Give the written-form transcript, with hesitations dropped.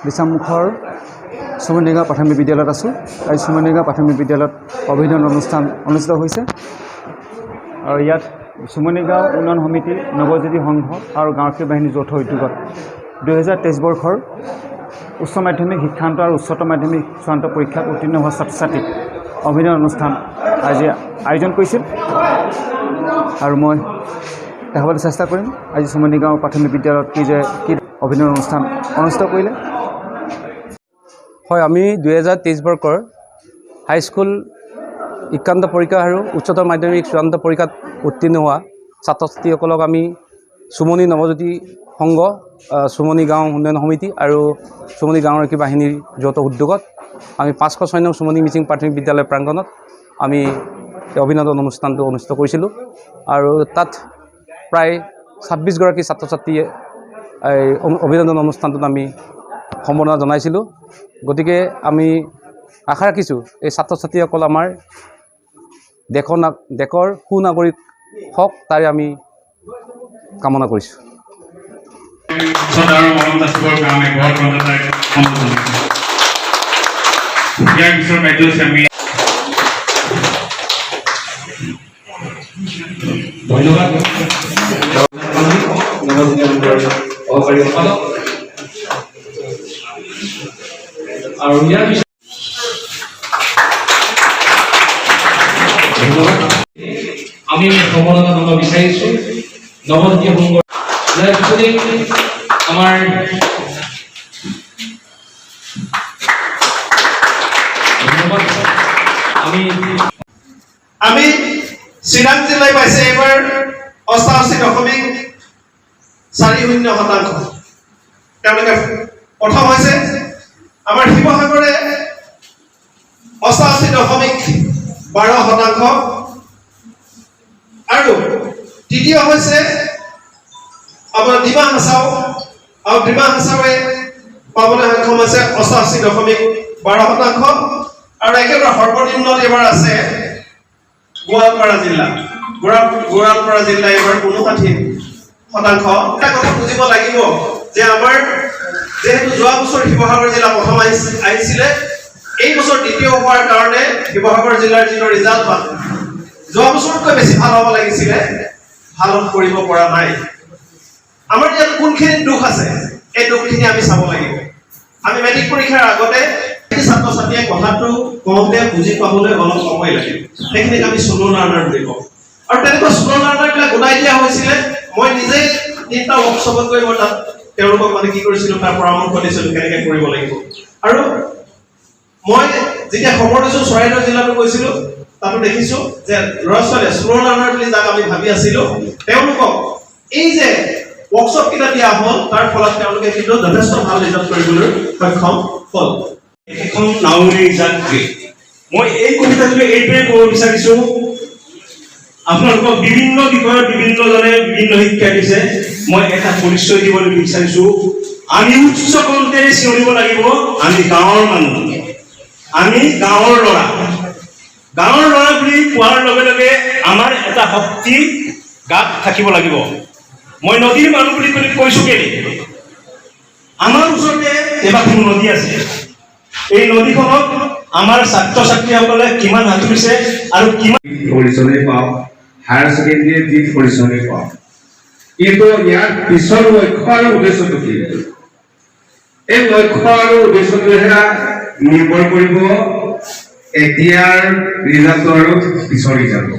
দিচাংমুখৰ চুমনিগাঁও প্ৰাথমিক বিদ্যালয়ত আছোঁ। আজি চুমনিগাঁও প্ৰাথমিক বিদ্যালয়ত অভিনন্দন অনুষ্ঠান অনুষ্ঠিত হৈছে আৰু ইয়াত চুমনিগাঁও উন্নয়ন সমিতি, নৱজ্যোতি সংঘ আৰু গাঁওৰক্ষী বাহিনীৰ যৌথ উদ্যোগত 2023 বৰ্ষৰ উচ্চ মাধ্যমিক শিক্ষান্ত আৰু উচ্চতৰ মাধ্যমিক চূড়ান্ত পৰীক্ষাত উত্তীৰ্ণ হোৱা ছাত্ৰ ছাত্ৰীক অভিনন্দন অনুষ্ঠান আজি আয়োজন কৰিছিল। আৰু মই দেখাবলৈ চেষ্টা কৰিম আজি চুমনিগাঁও প্ৰাথমিক বিদ্যালয়ত কি অভিনন্দন অনুষ্ঠান অনুষ্ঠিত কৰিলে। হয়, আমি 2023 বৰ্ষৰ হাইস্কুল শিক্ষান্ত পৰীক্ষা আৰু উচ্চতৰ মাধ্যমিক চূড়ান্ত পৰীক্ষাত উত্তীৰ্ণ হোৱা ছাত্ৰ ছাত্ৰীসকলক আমি চুমনি নৱজ্যোতি সংঘ, চুমনি গাঁও উন্নয়ন সমিতি আৰু চুমনি গাঁওৰক্ষী বাহিনীৰ যৌথ উদ্যোগত আমি 506 নং চুমনি মিচিং প্ৰাথমিক বিদ্যালয় প্ৰাংগণত আমি এই অভিনন্দন অনুষ্ঠানটো অনুষ্ঠিত কৰিছিলোঁ। আৰু তাত প্ৰায় 26গৰাকী ছাত্ৰ ছাত্ৰীয়ে এই অভিনন্দন অনুষ্ঠানটোত আমি সম্বৰ্ধনা জনাইছিলোঁ। গতিকে আমি আশা ৰাখিছোঁ, এই ছাত্ৰ ছাত্ৰীসকল আমাৰ দেশৰ সুনাগৰিক হওক, তাৰে আমি কামনা কৰিছোঁ। শ্ৰদ্ধা আৰু মৰম যাচিবৰ কাৰণে ঘৰত ৰন্ধা অনুৰোধ জনাইছোঁ। ইয়াৰ পিছৰ কাৰ্যসূচী আমি ধন্যবাদ নৱজ্যোতি সংঘৰ সহকাৰী সম্পাদক। আৰু ইয়াৰ পিছত ধন্যবাদ, আমি সম্বৰ্ধনা জনাব বিচাৰিছোঁ নৱজ্যোতি সংঘ। ইয়াৰ পিছতেই আমাৰ ধন্যবাদ আমি আমি চিৰাং জিলাই পাইছে এইবাৰ 88.40%, তেওঁলোকে প্ৰথম হৈছে। আমাৰ শিৱসাগৰে 88.12% আৰু তৃতীয় হৈছে আমাৰ ডিমা হাছাও, আৰু ডিমা হাছাওৱে পাবলৈ সক্ষম হৈছে 88.12%। আৰু একেবাৰে সৰ্বনিম্নত এইবাৰ আছে গোৱালপাৰা জিলা। গোৱালপাৰা জিলা এইবাৰ 59%। এটা কথা বুজিব লাগিব যে আমাৰ যিহেতু যোৱা বছৰ শিৱসাগৰ জিলা প্ৰথম আহিছিলে, এই বছৰ দ্বিতীয় হোৱাৰ কাৰণে শিৱসাগৰ জিলাৰ যিটো ৰিজাল্ট যোৱা বছৰতকৈ বেছি ভাল হ'ব লাগিছিলে, ভাল কৰিব পৰা নাই। আমাৰ ইয়াত কোনখিনি দোষ আছে, এই দোষখিনি আমি চাব লাগিব। আমি মেট্ৰিক পৰীক্ষাৰ আগতে ছাত্ৰ ছাত্ৰীয়ে কথাটো কওঁতে বুজি পাবলৈ অলপ সময় লাগে, সেইখিনিক আমি স্ল' লাৰ্ণাৰ বুলি কওঁ। আৰু তেনেকুৱা স্ল' লাৰ্ণাৰবিলাক গোটাই দিয়া হৈছিলে। মই নিজেই তিনিটা ৱৰ্কশ্বপত গৈ মই তাত তেওঁলোকক মানে কি কৰিছিলোঁ, তাৰ পৰামৰ্শ দিছিলোঁ কেনেকৈ কৰিব লাগিব। আৰু মই যেতিয়া খবৰ দিছোঁ, চৰাইদেউ জিলাতো গৈছিলোঁ, তাতো দেখিছোঁ যে ল'ৰা ছোৱালীয়ে স্ল' লাৰ্ণাৰ বুলি যাক আমি ভাবি আছিলোঁ, তেওঁলোকক এই যে ৱৰ্কশ্বপ কেইটা দিয়া হ'ল, তাৰ ফলত তেওঁলোকে কিন্তু যথেষ্ট ভাল ৰিজাল্ট কৰিবলৈ সক্ষম হ'ল। এখন নাৱৰীৰ যাত্ৰী। মই এই কবিতাটো এইটোৱে ক'ব বিচাৰিছো, আপোনালোকক বিভিন্ন বিষয়ত বিভিন্নজনে বিভিন্ন শিক্ষা দিছে। মই এটা পৰিচয় দিবলৈ বিচাৰিছো, আমি উচ্চ কণ্ঠেৰে চিঞৰিব লাগিব, আমি গাঁৱৰ মানুহ, আমি গাঁৱৰ ল'ৰা। গাঁৱৰ ল'ৰা বুলি কোৱাৰ লগে লগে আমাৰ এটা শক্তি গাত থাকিব লাগিব। মই নদীৰ মানুহ বুলি কৈছো কেলে, আমাৰ ওচৰতে কেইবাখনো নদী আছে। এই নদীখনত আমাৰ ছাত্ৰ ছাত্ৰীসকলে কিমান সাঁতুৰিছে আৰু কিমান পজিশ্যনেই পাওঁ, হায়াৰ ছেকেণ্ডেৰীত যি পজিশ্যনেই পাওঁ, কিন্তু ইয়াৰ পিছৰ লক্ষ্য আৰু উদ্দেশ্যটো কি, এই লক্ষ্য আৰু উদ্দেশ্যটোহে নিৰ্ভৰ কৰিব এতিয়াৰ ৰিজাল্ট আৰু পিছৰ ৰিজাল্ট।